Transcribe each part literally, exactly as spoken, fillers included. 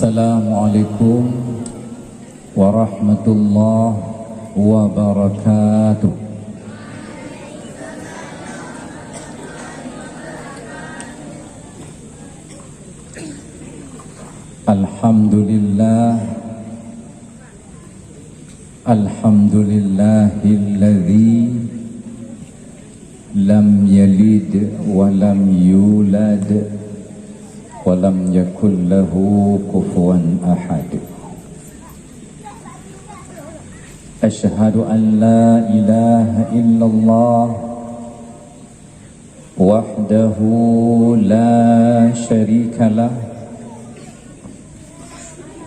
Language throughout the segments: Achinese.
Assalamualaikum warahmatullahi wabarakatuh. Alhamdulillah. Alhamdulillahilladzi lam yalid wa lam yulad wa lam yakul lahu kufuwan ahad. Asyhadu an la ilaha illallah wahdahu la syarika lah,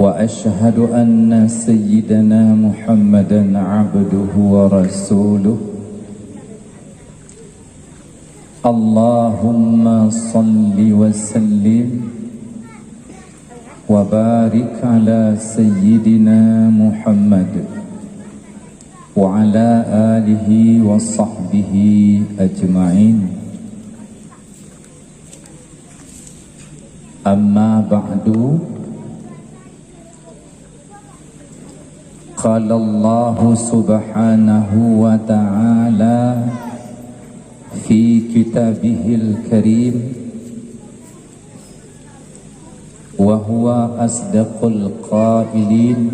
wa asyhadu anna sayyidana Muhammadan abduhu wa rasuluh. Allahumma salli wa sallim wa barik ala sayyidina Muhammad wa ala alihi wa sahbihi ajma'in. Amma ba'du, qala Allahu subhanahu wa ta'ala fi kitabihil karim, wa huwa asdaqul qailin.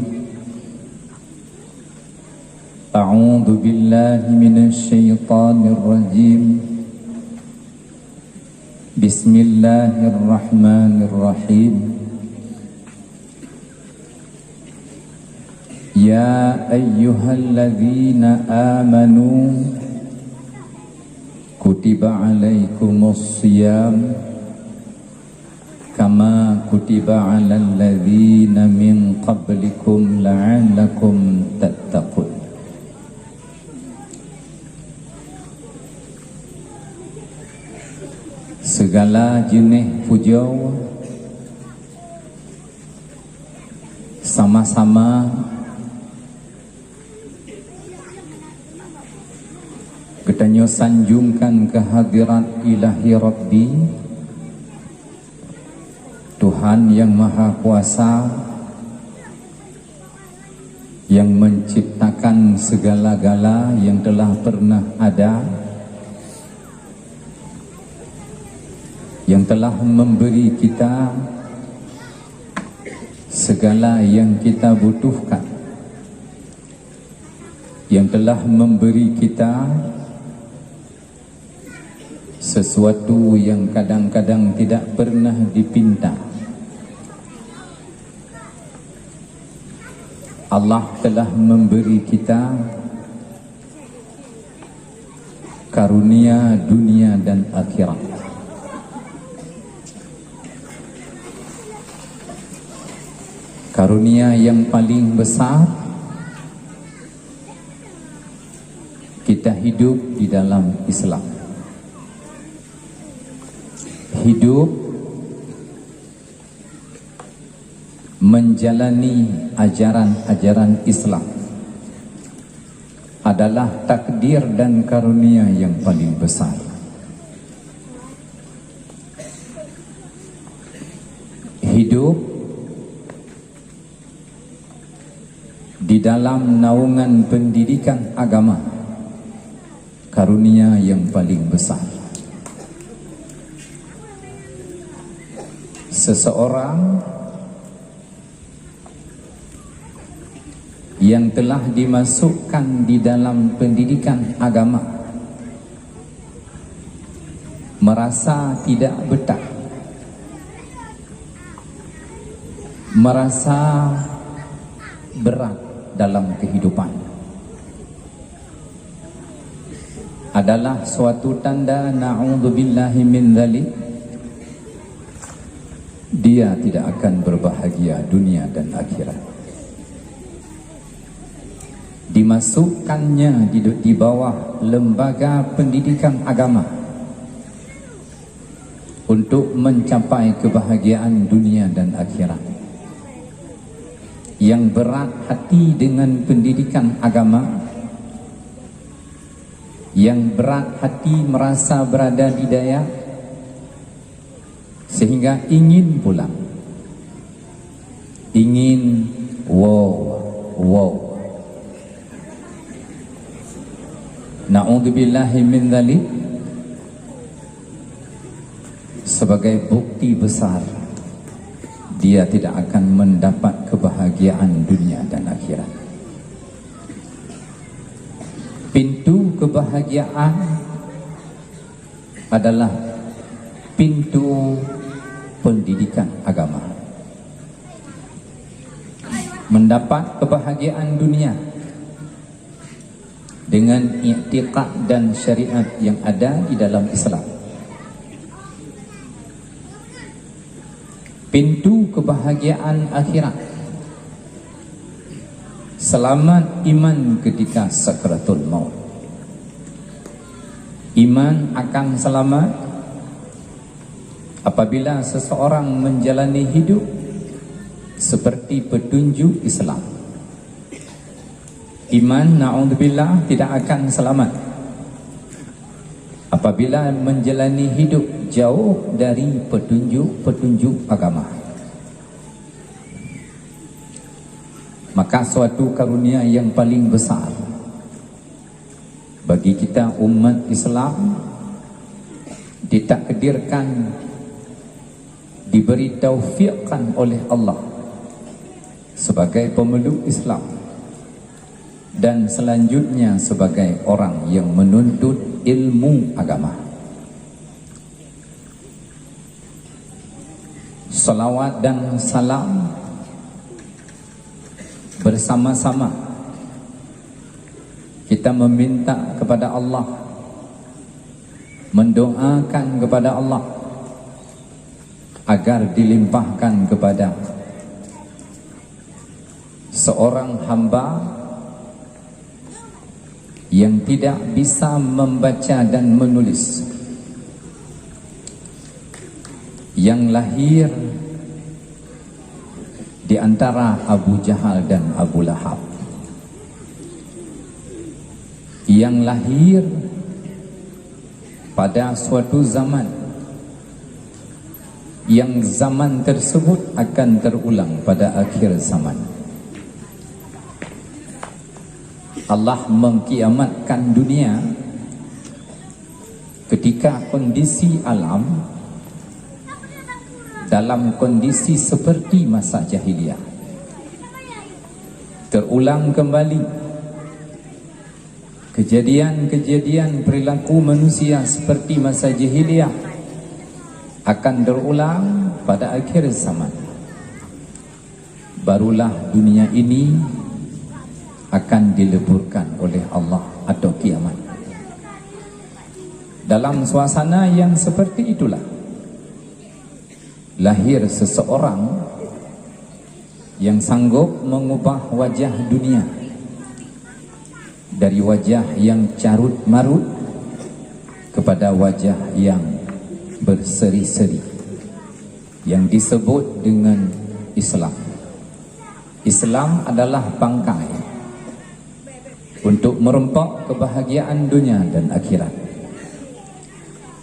A'udzu billahi minasy syaithanir rajim. Bismillahirrahmanirrahim. Ya ayyuhalladzina amanu kutiba alaikumus siyam kama kutiba alal ladzina min qablikum la'allakum tattaqun. Segala jeuneh pujoe sama-sama geutanyoe sanjongkan keu hadirat Ilahi Rabbi, Tuhan Yang Maha Kuasa, yang menciptakan segala-gala yang telah pernah ada, yang telah memberi kita segala yang kita butuhkan, yang telah memberi kita sesuatu yang kadang-kadang tidak pernah dipinta. Allah telah memberi kita karunia dunia dan akhirat. Karunia yang paling besar, kita hidup di dalam Islam. Hidup menjalani ajaran-ajaran Islam adalah takdir dan karunia yang paling besar. Hidup di dalam naungan pendidikan agama, karunia yang paling besar. Seseorang yang telah dimasukkan di dalam pendidikan agama merasa tidak betah, merasa berat dalam kehidupan, adalah suatu tanda, na'udzubillahi min dzalik, dia tidak akan berbahagia dunia dan akhirat. Dimasukkannya di, di bawah lembaga pendidikan agama untuk mencapai kebahagiaan dunia dan akhirat. Yang berat hati dengan pendidikan agama, yang berat hati merasa berada di dayah, sehingga ingin pulang. Ingin wow, wow. Na'udzubillahi min dzalik. Sebagai bukti besar, dia tidak akan mendapat kebahagiaan dunia dan akhirat. Pintu kebahagiaan adalah pintu pendidikan agama. Mendapat kebahagiaan dunia dengan iktikad dan syariat yang ada di dalam Islam. Pintu kebahagiaan akhirat. Selamat iman ketika sakratul maut. Iman akan selamat apabila seseorang menjalani hidup seperti petunjuk Islam. Iman, na'udzubillah, tidak akan selamat apabila menjalani hidup jauh dari petunjuk-petunjuk agama. Maka suatu karunia yang paling besar bagi kita umat Islam ditakdirkan, diberi taufikkan oleh Allah sebagai pemeluk Islam dan selanjutnya sebagai orang yang menuntut ilmu agama. Salawat dan salam bersama-sama kita meminta kepada Allah, mendoakan kepada Allah agar dilimpahkan kepada seorang hamba yang tidak bisa membaca dan menulis, yang lahir di antara Abu Jahal dan Abu Lahab, yang lahir pada suatu zaman yang zaman tersebut akan terulang pada akhir zaman. Allah mengkiamatkan dunia ketika kondisi alam dalam kondisi seperti masa jahiliyah. Terulang kembali kejadian-kejadian perilaku manusia seperti masa jahiliyah akan terulang pada akhir zaman. Barulah dunia ini akan dileburkan oleh Allah atau kiamat. Dalam suasana yang seperti itulah, lahir seseorang yang sanggup mengubah wajah dunia dari wajah yang carut-marut kepada wajah yang berseri-seri, yang disebut dengan Islam. Islam adalah bangkai untuk merempok kebahagiaan dunia dan akhirat.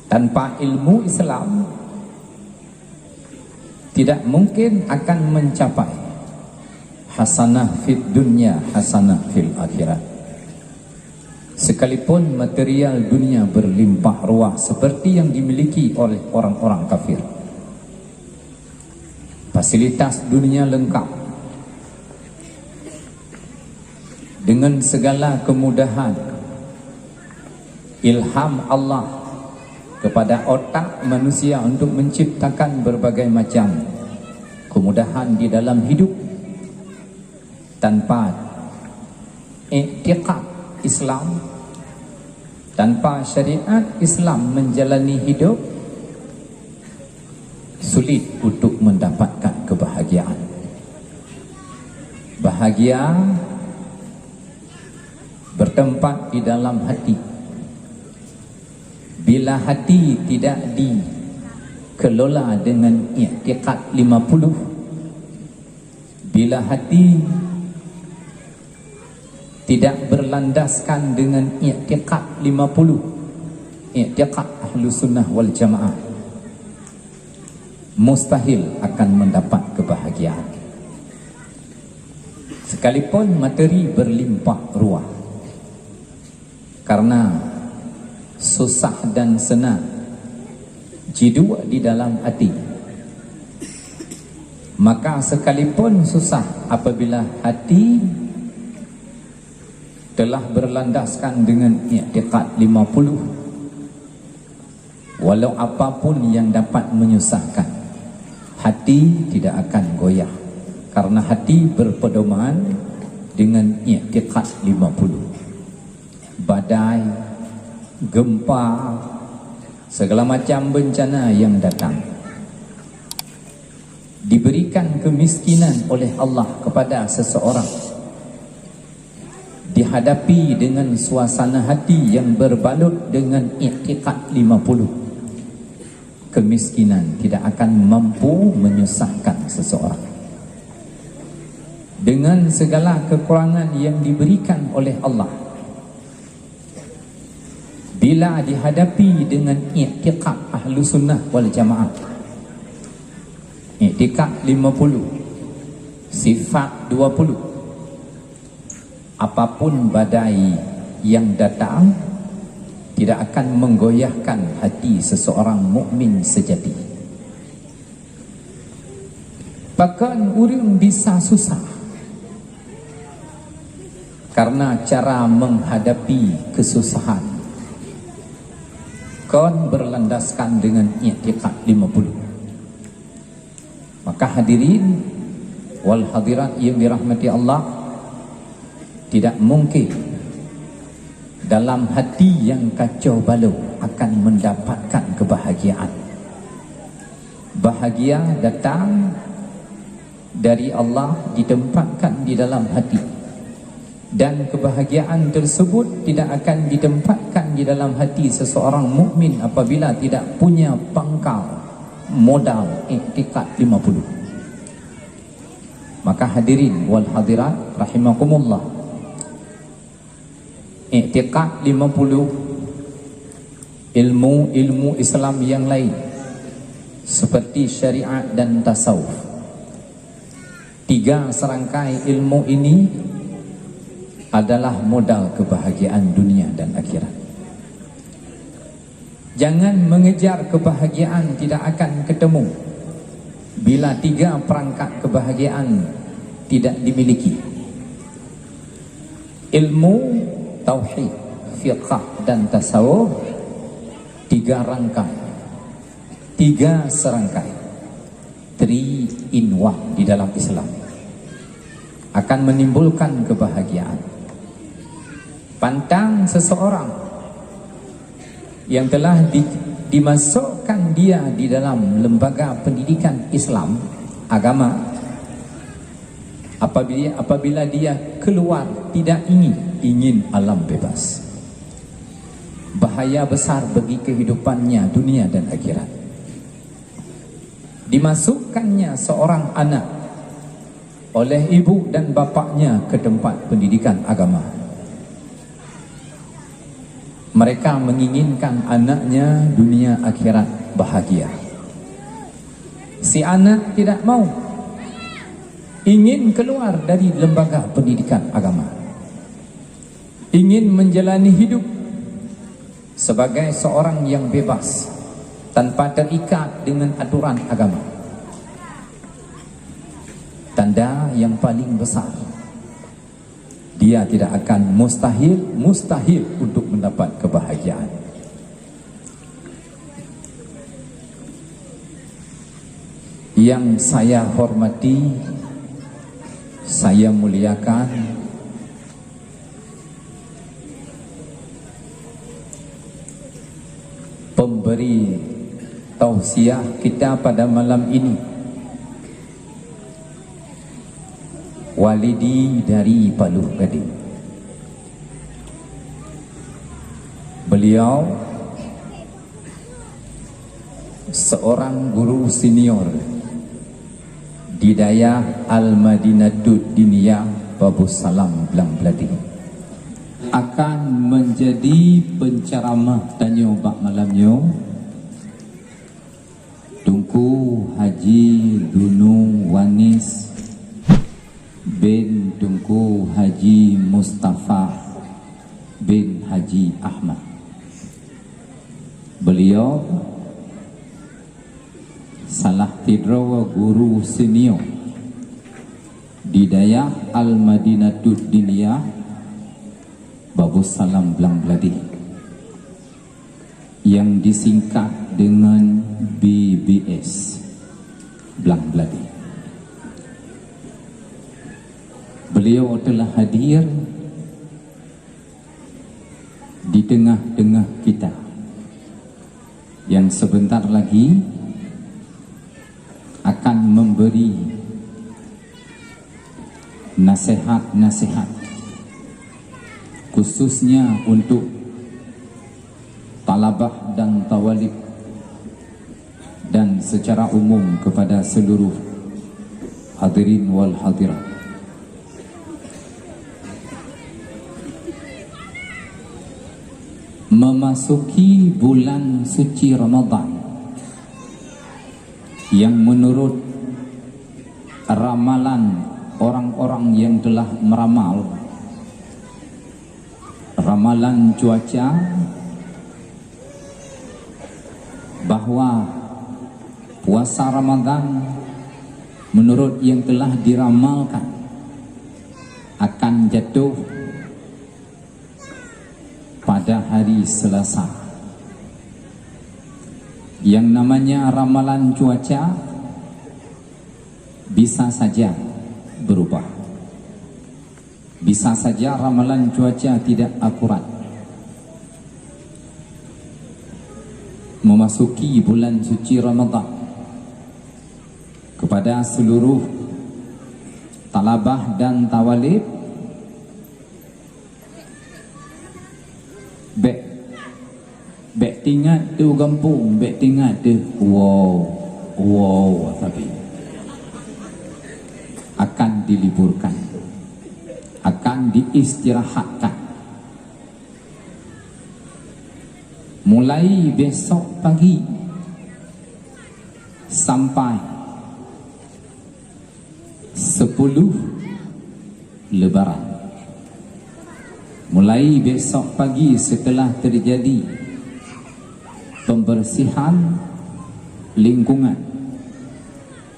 Tanpa ilmu Islam, tidak mungkin akan mencapai hasanah fid dunya, hasanah fil akhirat. Sekalipun material dunia berlimpah ruah seperti yang dimiliki oleh orang-orang kafir, fasilitas dunia lengkap, dengan segala kemudahan, ilham Allah kepada otak manusia untuk menciptakan berbagai macam kemudahan di dalam hidup. Tanpa iktikad Islam, tanpa syariat Islam menjalani hidup, sulit untuk mendapatkan kebahagiaan. Bahagia bertempat di dalam hati. Bila hati tidak dikelola dengan iktikad lima puluh, bila hati tidak berlandaskan dengan iktikad lima puluh, iktikad Ahlus Sunnah wal Jamaah, mustahil akan mendapat kebahagiaan. Sekalipun materi berlimpah ruah, karena susah dan senang jiduek di dalam hati, maka sekalipun susah, apabila hati telah berlandaskan dengan iktikad lima puluh, walau apapun yang dapat menyusahkan, hati tidak akan goyah, karena hati berpedoman dengan iktikad lima puluh. Badai, gempa, segala macam bencana yang datang, diberikan kemiskinan oleh Allah kepada seseorang, dihadapi dengan suasana hati yang berbalut dengan iktikad lima puluh, kemiskinan tidak akan mampu menyusahkan seseorang. Dengan segala kekurangan yang diberikan oleh Allah, bila dihadapi dengan iktikad Ahlussunnah wal Jamaah, iktikad lima puluh, sifat dua puluh, apapun badai yang datang tidak akan menggoyahkan hati seseorang mukmin sejati. Pakon ureuëng bisa susah? Karena cara menghadapi kesusahan kon berlandaskan dengan iktikad lima puluh. Maka hadirin wal hadirat yang dirahmati Allah, tidak mungkin dalam hati yang kacau balau akan mendapatkan kebahagiaan. Bahagia datang dari Allah, ditempatkan di dalam hati. Dan kebahagiaan tersebut tidak akan ditempatkan di dalam hati seseorang mukmin apabila tidak punya pangkal modal iktikad lima puluh. Maka hadirin wal hadirat rahimakumullah, iktikad lima puluh, ilmu-ilmu Islam yang lain seperti syariat dan tasawuf. Tiga serangkai ilmu ini adalah modal kebahagiaan dunia dan akhirat. Jangan mengejar kebahagiaan tidak akan ketemu bila tiga perangkat kebahagiaan tidak dimiliki. Ilmu tauhid, fiqah, dan tasawuf, tiga rangkai, tiga serangkai, three in one di dalam Islam, akan menimbulkan kebahagiaan. Pantang seseorang yang telah di, dimasukkan dia di dalam lembaga pendidikan Islam, agama, apabila, apabila dia keluar tidak ingin, ingin alam bebas, bahaya besar bagi kehidupannya dunia dan akhirat. Dimasukkannya seorang anak oleh ibu dan bapaknya ke tempat pendidikan agama. Mereka menginginkan anaknya dunia akhirat bahagia. Si anak tidak mau, ingin keluar dari lembaga pendidikan agama, ingin menjalani hidup sebagai seorang yang bebas, tanpa terikat dengan aturan agama. Tanda yang paling besar, dia tidak akan mustahil, mustahil untuk mendapat kebahagiaan. Yang saya hormati, saya muliakan, pemberi tausiah kita pada malam ini, Walidi dari Paluh Gading. Beliau seorang guru senior di Dayah Al-Madinatud Diniyah Babussalam Blang Bladeh, akan menjadi penceramah tanyoe bak malam nyoe, Teungku Haji Dunung Wanis bin Teungku Haji Mustafa bin Haji Ahmad. Beliau salah sidroe guru senior di Dayah Al-Madinatud Diniyah, Babussalam Blang Bladeh, yang disingkat dengan B B S Blang Bladeh. Beliau telah hadir di tengah-tengah kita, yang sebentar lagi akan memberi nasihat-nasihat, khususnya untuk talabah dan tawalib, dan secara umum kepada seluruh hadirin wal hadirat. Memasuki bulan suci Ramadan, yang menurut ramalan orang-orang yang telah meramal, ramalan cuaca, bahwa puasa Ramadan menurut yang telah diramalkan akan jatuh pada hari Selasa. Yang namanya ramalan cuaca bisa saja berubah. Bisa saja ramalan cuaca tidak akurat. Memasuki bulan suci Ramadan, kepada seluruh talabah dan tawalib, bèk, bèk tingat teuh gampông, bèk tingat teuh wow, wow, tapi akan diliburkan, akan diistirahatkan. Mulai besok pagi sampai sepuluh Lebaran. Mulai besok pagi setelah terjadi pembersihan lingkungan,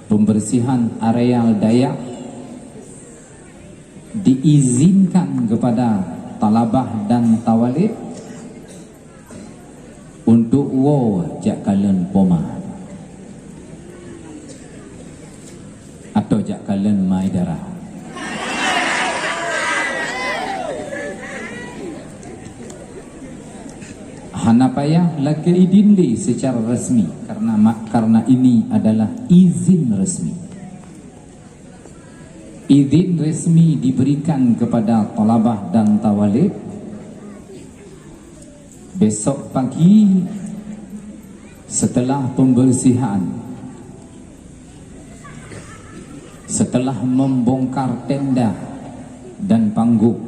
pembersihan areal dayah, diizinkan kepada talabah dan tawalib untuk woe jak kalon poma atau jak kalon mai dara. Hana payah lakée idin lé secara resmi, karena ma-, karena ini adalah izin resmi. Izin resmi diberikan kepada talabah dan tawalib besok pagi setelah pembersihan, setelah membongkar tenda dan panggung,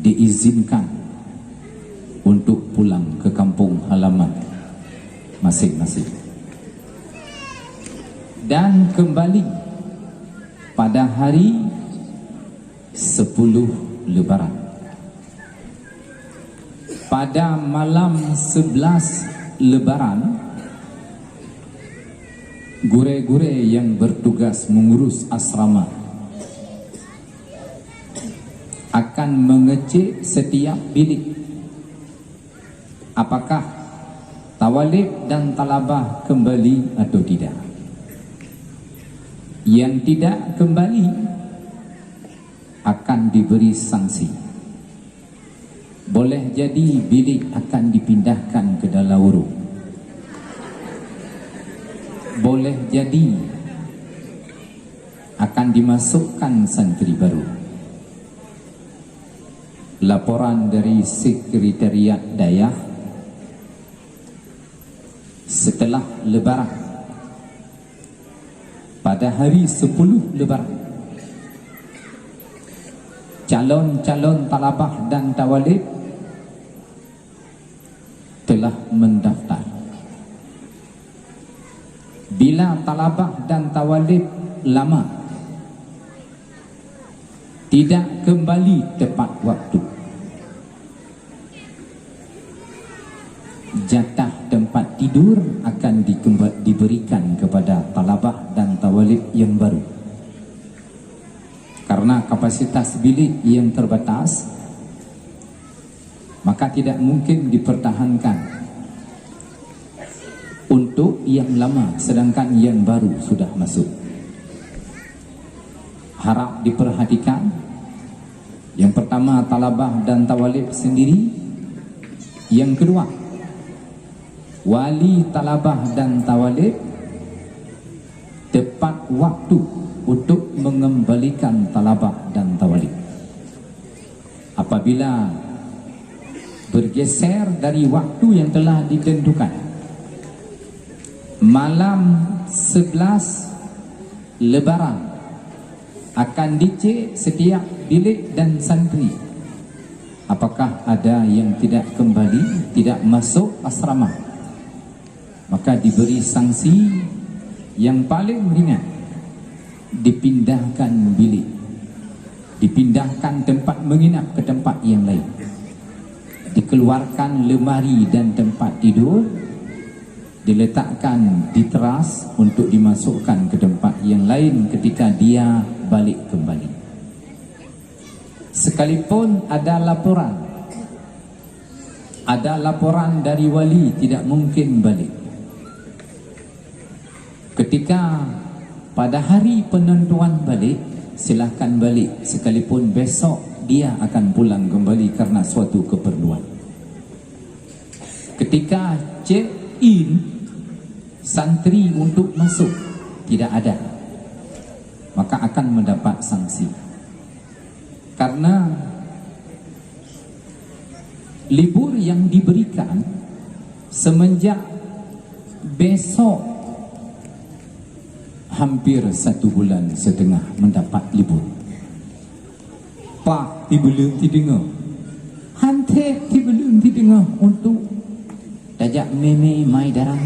diizinkan untuk pulang ke kampung halaman masing-masing dan kembali pada hari sepuluh Lebaran. Pada malam sebelas Lebaran, gurée-gurée yang bertugas mengurus asrama akan mengecek setiap bilik, apakah tawalib dan talabah kembali atau tidak. Yang tidak kembali akan diberi sanksi. Boleh jadi bilik akan dipindahkan ke dalam urung. Boleh jadi akan dimasukkan santri baru. Laporan dari Sekretariat Dayah setelah Lebaran. Pada hari sepuluh Lebaran, calon-calon talabah dan tawalib telah mendaftar. Bila talabah dan tawalib lama, Tidak kembali tepat waktu. Jatah tempat tidur akan dikemba-, diberikan kepada talabah dan tawalib yang baru. Karena kapasitas bilik yang terbatas, maka tidak mungkin dipertahankan untuk yang lama, sedangkan yang baru sudah masuk. Harap diperhatikan, yang pertama, talabah dan tawalib sendiri. Yang kedua, wali talabah dan tawalib tepat waktu untuk mengembalikan talabah dan tawalib. Apabila bergeser dari waktu yang telah ditentukan, malam sebelas Lebaran akan dicek setiap bilik dan santri, apakah ada yang tidak kembali, tidak masuk asrama. Maka diberi sanksi yang paling ringan, dipindahkan bilik, dipindahkan tempat menginap ke tempat yang lain, dikeluarkan lemari dan tempat tidur, diletakkan di teras untuk dimasukkan ke tempat yang lain ketika dia balik kembali. Sekalipun ada laporan, ada laporan dari wali tidak mungkin balik. Ketika pada hari penentuan balik, silahkan balik, sekalipun besok dia akan pulang kembali karena suatu keperluan. Ketika check in, santri untuk masuk tidak ada, maka akan mendapat sanksi. Karena libur yang diberikan semenjak besok, hampir satu bulan setengah mendapat libur. Pak, tibeuleueng tideungoe. Hanteb tibeuleueng tideungoe untuk tajak mé-mé mai daram.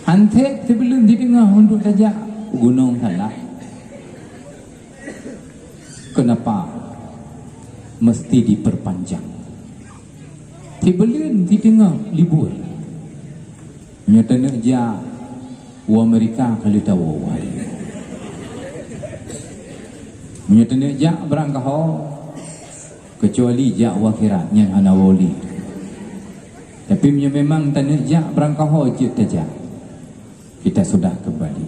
Hanteb tibeuleueng tideungoe untuk tajak Gunong Salak. Kenapa mesti diperpanjang? Tibeuleueng tideungoe libur. Meunyoe taneuk jak u Amerika ka lheueh tawoe. Meunyoe taneuk jak barangkaho, kecuali jak u akhirat, nyan hana woe lé. Tapi meunyoe memang taneuk jak barangkaho jeuet tajak, kita sudah kembali.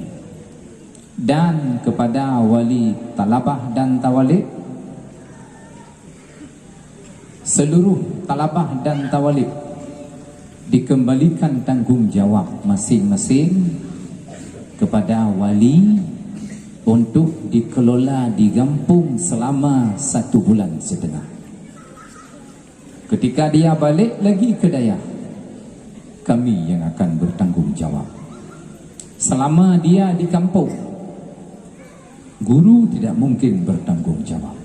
Dan kepada wali talabah dan tawalib, seluruh talabah dan tawalib dikembalikan tanggung jawab masing-masing kepada wali untuk dikelola di gampong selama satu bulan setengah. Ketika dia balik lagi ke dayah, kami yang akan bertanggung jawab. Selama dia di kampung, guru tidak mungkin bertanggung jawab.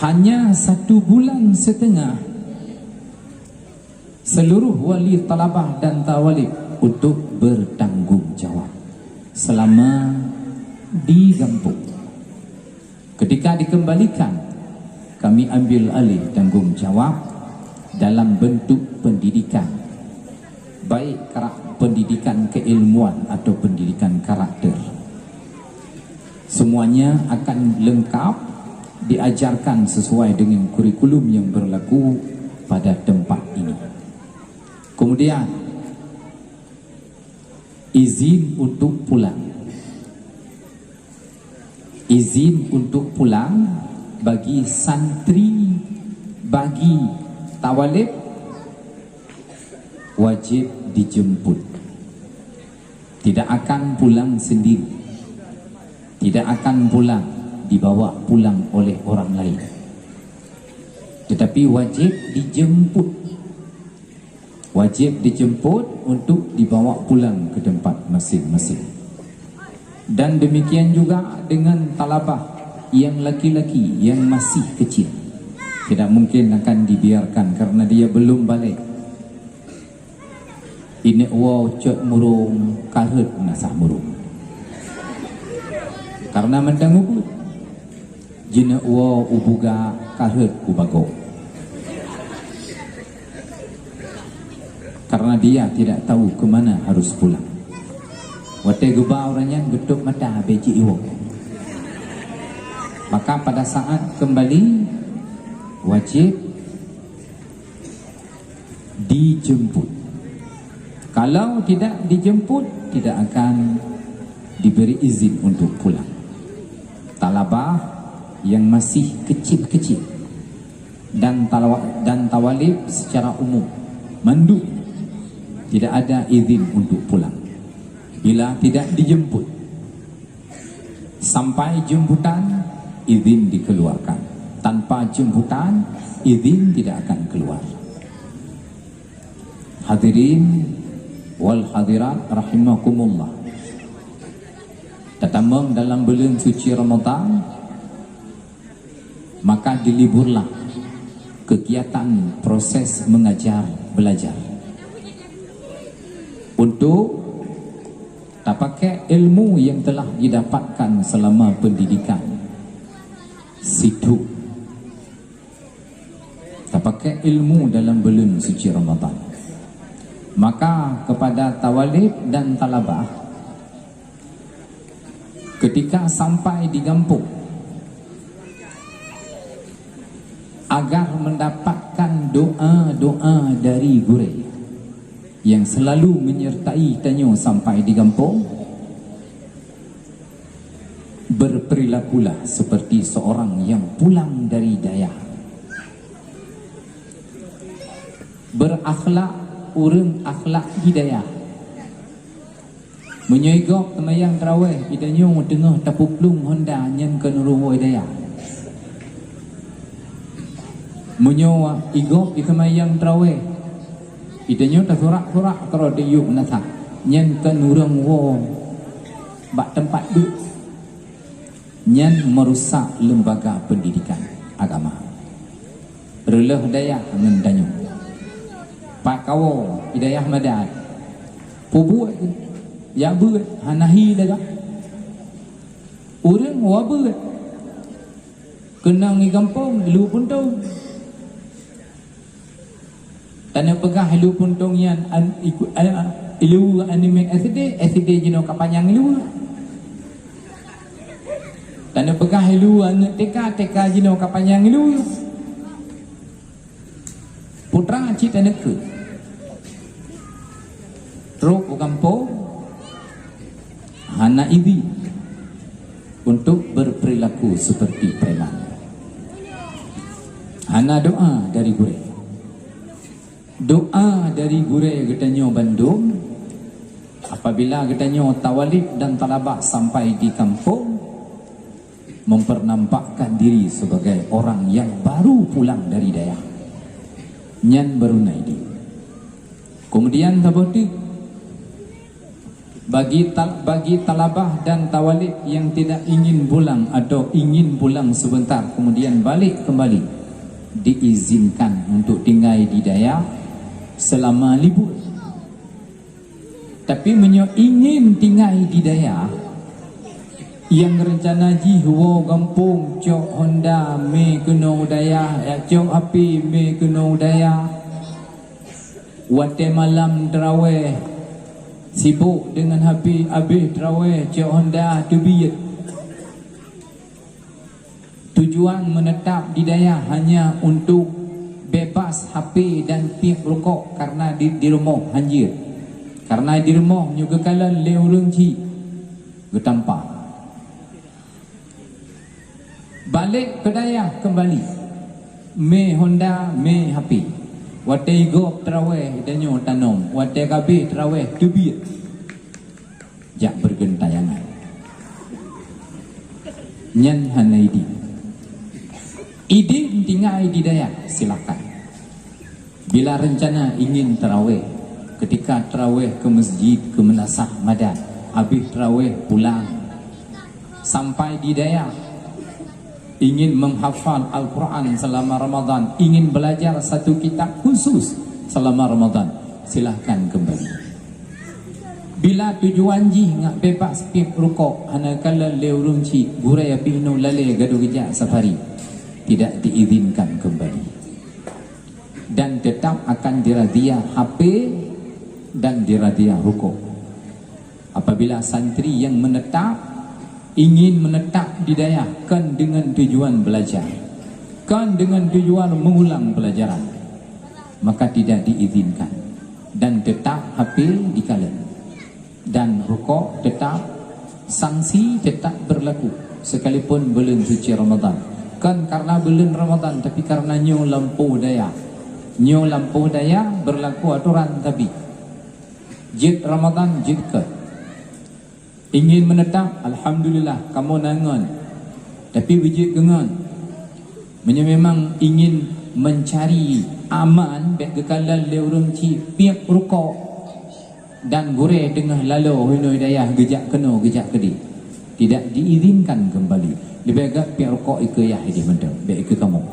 Hanya satu bulan setengah, seluruh wali talabah dan tawalib untuk bertanggung jawab selama di gampong. Ketika dikembalikan, kami ambil alih tanggung jawab dalam bentuk pendidikan, baik karak-, pendidikan keilmuan atau pendidikan karakter. Semuanya akan lengkap diajarkan sesuai dengan kurikulum yang berlaku pada tempat ini. Kemudian, izin untuk pulang. Izin untuk pulang bagi santri, bagi tawalib, wajib dijemput. Tidak akan pulang sendiri. Tidak akan pulang dibawa pulang oleh orang lain. Tetapi wajib dijemput. Wajib dijemput untuk dibawa pulang ke tempat masing-masing. Dan demikian juga dengan talabah yang laki-laki yang masih kecil. Tidak mungkin akan dibiarkan karena dia belum baligh. Ineuk woe cot murong, karhot meunasah murong. Karena mantong ubit, jineuk woe u buga ka rhot u bagoe. Karena dia tidak tahu ke mana harus pulang. Watée geuba ureuëng nyan geutôb mata bék jiwoe. Maka pada saat kembali wajib dijemput. Kalau tidak dijemput, tidak akan diberi izin untuk pulang. Talabah yang masih kecil-kecil dan talawa-, dan tawalib secara umum, mandum tidak ada izin untuk pulang bila tidak dijemput. Sampai jemputan, izin dikeluarkan. Tanpa jemputan, izin tidak akan keluar. Hadirin wal hadirat rahimakumullah. Tatamong dalam buleuen suci Ramadan, maka diliburlah kegiatan proses mengajar belajar untuk tapakai ilmu yang telah didapatkan selama pendidikan situ. Tapakai ilmu dalam buleuen suci Ramadan. Maka kepada tawalib dan talabah, ketika sampai di gampông, agar mendapatkan doa-doa dari gurée yang selalu menyertai tanyoe sampai di gampông, berperilakulah seperti seorang yang pulang dari dayah. Berakhlak ureuëng akhlak di dayah. Meunyoe gob teumayang traweh, itanyoe teungoh tapuplueng honda nyan keu nurung woe dayah. Meunyoe igob iteumayang traweh, itanyoe tasurak-surak keudroe tiyueb nasa nyan keu nurung woe bak teumpat duek. Nyan merusak lembaga pendidikan agama. Reuloh dayah ngon tanyoe. Pat kawoe i dayah madat. Pubuet, jak beuet, hana hi lagak. Ureuëng wa beuet. Keunong i gampông, ilu puntông. Taneuk peugah ilu puntông nyan an-, iku-, eh, ilu aneuk miet S D, S D jinoe ka panyang ilu. Taneuk peugah ilu aneuk T K, T K jinoe ka panyang ilu. Putra cit aneuk keu. Trok u gampông, hana izin untuk berperilaku seperti preman. Hana doa dari gurée. Doa dari gurée geutanyoe bandum, apabila geutanyoe tawalib dan talabah sampai di kampung, mempernampakkan diri sebagai orang yang baru pulang dari dayah. Nyan baru na idin. Kemudian saboh teuk, bagi tal-, bagi talabah dan tawalib yang tidak ingin pulang atau ingin pulang sebentar kemudian balik kembali, diizinkan untuk tinggai di dayah selama libur. Tapi meunyoe ingin tinggai di dayah, nyang reuncana jih woe gampông, cok honda, mé keunoe u dayah, ya, cok HP, mé keunoe u dayah. Watée malam traweh, sibok deungon HP, abéh traweh, cok honda, teubiet. Tujuan menetap di dayah hanya untuk bebas HP dan tiep rukok karena di, di rumoh hanjeuet. Karena di rumoh nyoe geukalon lé ureuëng chik geutampa. Balek keu dayah keumbali. Mé honda, mé HP. Watée igob traweh tanyoe tanom, watée ka abéh traweh teubiet. Jak beugentayangan. Nyan hana idin. Idin tinggai di dayah, silakan. Bila rencana ingin taraweh, ketika taraweh ke masjid, ke meunasah madat, habis taraweh pulang, sampai di dayah, ingin menghafal Al-Quran selama Ramadan, ingin belajar satu kitab khusus selama Ramadan, silahkan kembali. Bila tujuan jih ngat bebas piep rukok hana kalon lé ureuëng chik, gurée pih nyoe lalée gadôh geujak safari, tidak diizinkan kembali. Dan tetap akan dirazia H P dan dirazia rukok. Apabila santri yang menetap ingin menetap di dayah kon dengan tujuan belajar, kon dengan tujuan mengulang pelajaran, maka tidak diizinkan dan tetap H P dikalon. Dan rukok tetap, sanksi tetap berlaku sekalipun buleuen suci Ramadan. Kon karena buleuen Ramadan, tapi karena nyoe lampôh dayah. Nyoe lampôh dayah berlaku aturan, tapi jeuet Ramadan jeuet keu. Ingin menetap, alhamdulillah, kamoe na ngon. Tapi beujeuet keu ngon. Meunyoe memang ingin mencari aman, bék geukalon lé ureuëng chik piep rukok dan gurée teungoh laloe hinoe dayah geujak keunoe geujak keudeh. Tidak diizinkan kembali. Leubeh gét piep rukok ikeuyah ideh mantong, bék ikeu kamoe.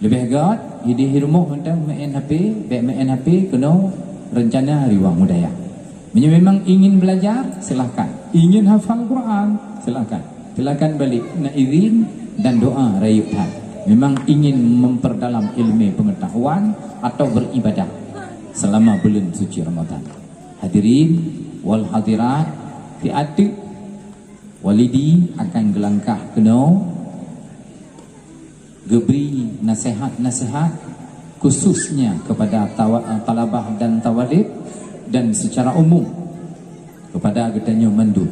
Leubeh gét ideh rumoh mantong meu'en H P, bék meu'en H P keunoe rencana riwang u dayah. Meunyoe memang ingin belajar, silahkan. Ingin hafal Quran, silahkan. Silahkan balik na izin dan doa rayeuk that. Memang ingin memperdalam ilmu pengetahuan atau beribadah selama buleuen suci Ramadan. Hadirin wal hadirat, siat teuk walidi akan geulangkah keunoe geubri nasihat-nasihat, khususnya kepada tawa-, talabah dan tawalib, dan secara umum kepada geutanyoe mandum,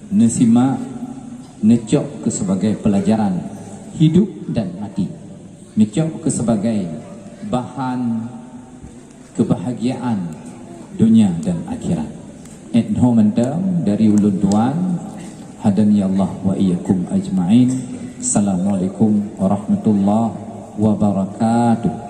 neusimak, neucok keu sebagai pelajaran hidup dan mati, neucok keu sebagai bahan kebahagiaan dunia dan akhirat. Nyoe mantong dari ulôn tuan, hadani Allah wa iyyakum ajma'in. Assalamualaikum warahmatullahi wabarakatuh.